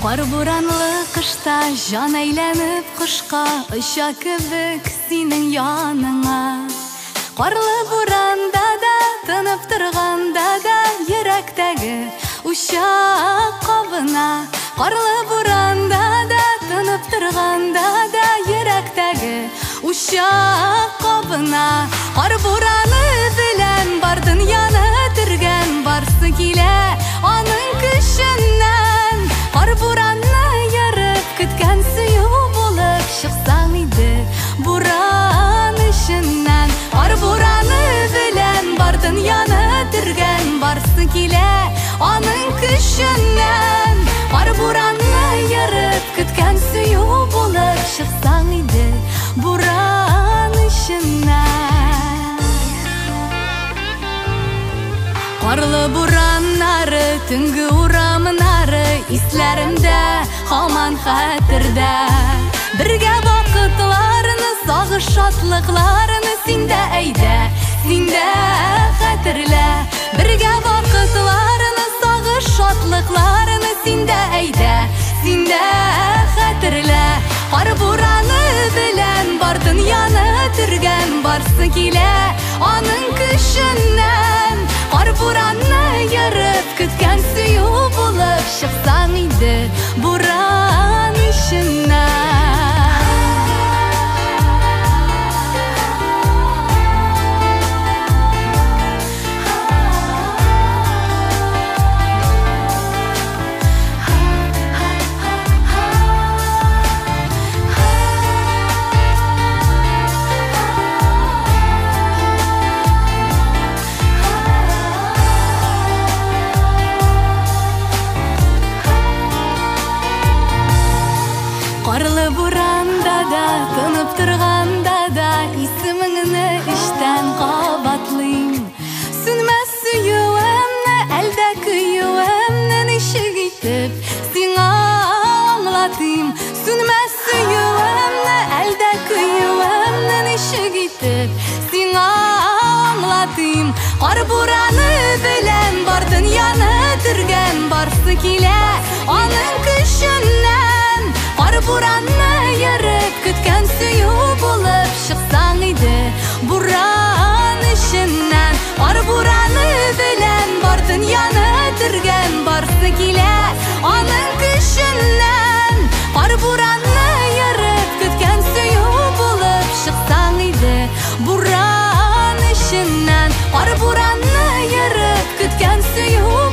Кар буранлы кышта җан әйләнеп кошка оча кебек синең яныңа. Карлы буранда да, тынып торганда да йөрәктәге учак кабына. Карлы буранда да, тынып торганда да йөрәктәге учак кабына. Кар бураны белән бар дөньяны төргән, барсы килә аның көченнән. Кар буранны ярып көткән сөю булып чыксаң иде буран эченнән. Кар бураны белән бар дөньяны төргән, барсы килә аның көченнән. Кар буранны ярып көткән сөю булып чыксаң иде буран эченнән. Карлы бураннары, төнге урамнары исләремдә, һаман хәтердә. Бергә вакытларны, сагыш шатлыкларны син дә әйдә, син дә хәтерлә. Бергә вакытларны, сагыш шатлыкларны син дә әйдә, син дә хәтерлә. Кар бураны белән бар дөньяны төргән, барсы килә аның көченнән. Кар буранны ярып көткән сөю булып чыксаң иде буран эченнән. Карлы буранда да, тынып торганда да исемеңне эчтән кабатлыйм. Сүнмәс сөюемне, әлдә көюемне ничек итеп сиңа аңлатыйм. Сүнмәс сөюемне, әлдә көюемне ничек итеп сиңа аңлатыйм. Кар бураны белән бар дөньяны төргән, барсы килә аның көченнән. Кар буранны ярып көткән сөю булып чыксаң иде буран эченнән. Кар бураны белән бар дөньяны төргән, барсы килә аның көченнән. Кар буранны ярып көткән сөю булып чыксаң иде буран эченнән. Кар буранны ярып көткән сөю